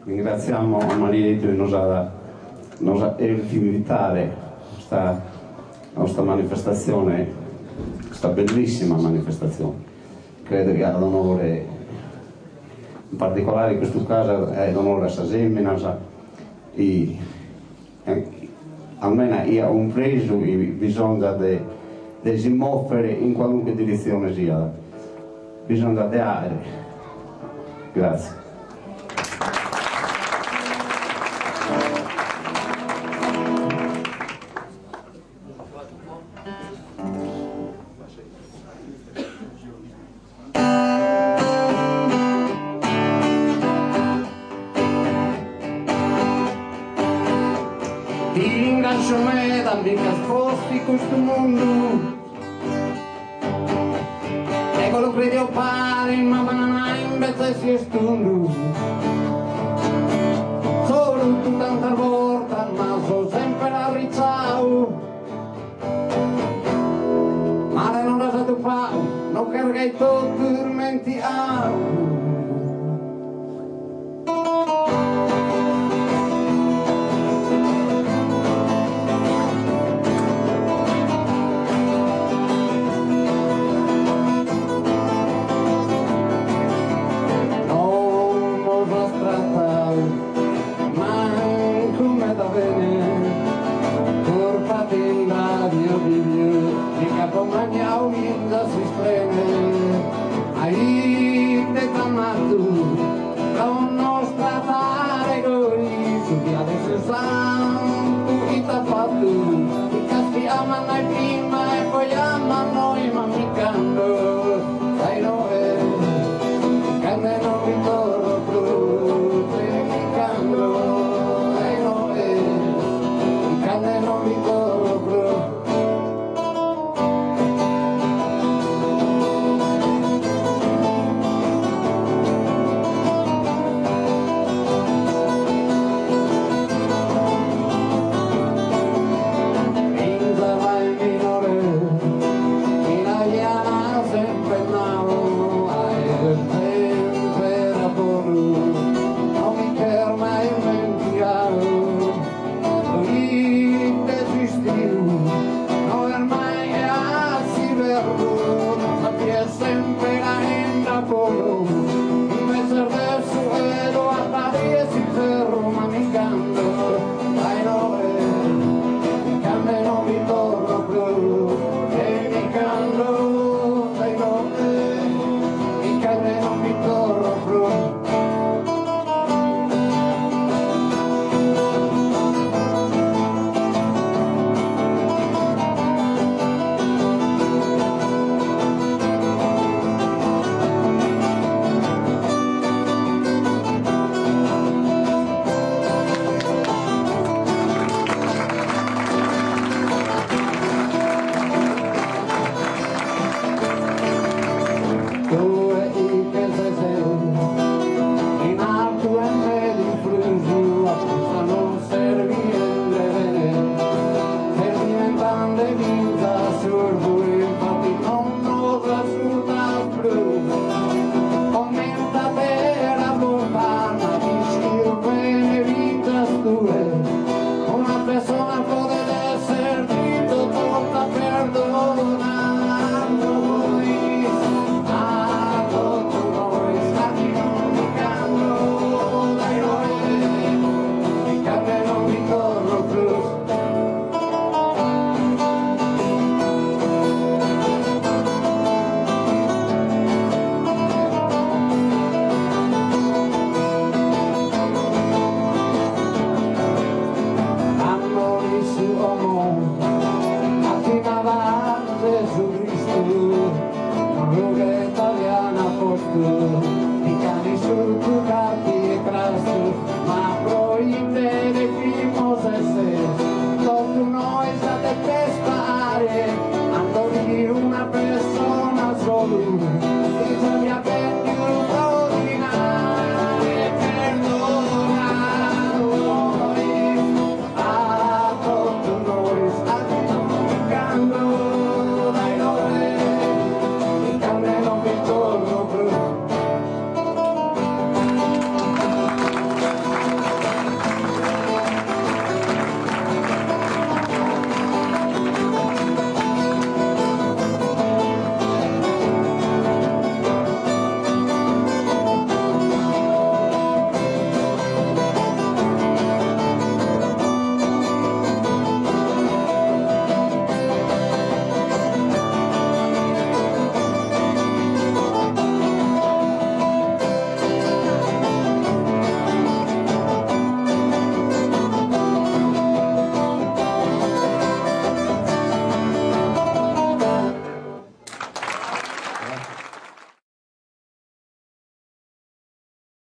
Ringraziamo a Marieddu chi nos at nos at cherfiu invitare a custa a custa manifestazione, custa bellissima manifestazione, credo chi at onore, in particolare in custu casu at onore a sas eminas e almeno ia cumpresu chi bisonzat de de si mòvere in qualunque diretzione siat, bisonzat de àere. Gratzie. Ti ringrazio meda mi ch'as postu in custu mundu Ego lu credio pare ma banana invece si est tundu So ruttu tantas bortas ma so semper arrizzau Male non dd'as atupau, no chergai totu irmentiau. Non nos as tratau Mancu meda bene, curpa ti nd'at eo biviu, mi ch'apo manniau finzas s'isprene. Ma ite t'an nadu pro nos tratare goi, su chi at esser santu it'at fatu, chi a mannai prima e poi a mannoi, ma mi ch'ando dae inoghe, cando non bi torro prus, e mi ch'ando dae inoghe, cando non bi torro prus. Finzas dae minore mi l'aian sempre nau a esser semper a bonu no mi ch'est mai ismentigau proite s'istiu no est mai a s'iberru no s'abiet semper aende a bonu imbetzes de su 'elu a die s'inferru ma mi ch'ando dae inoghe cando non bi torro prus e mi ch'ando dae inoghe cando non bi torro prus. Tue ite ses in artu e meda in prus a custa non ses biende bene ses diventande finzas surdu infatti non nos ascurtas prus comente atera borta ma l'ischiu bene finzas tue una pessona podet esser drittu o torta perdona a nois a totu nois carchi non mi ch'ando dae inoghe cando non bi torro prus. Cando issu como afirmabat Gesu Cristu una rughe italiana postu mi ch'an isciutu carchi crastu ma proite depimos esser totu nois a deper pagare cando chi una persona solu chi già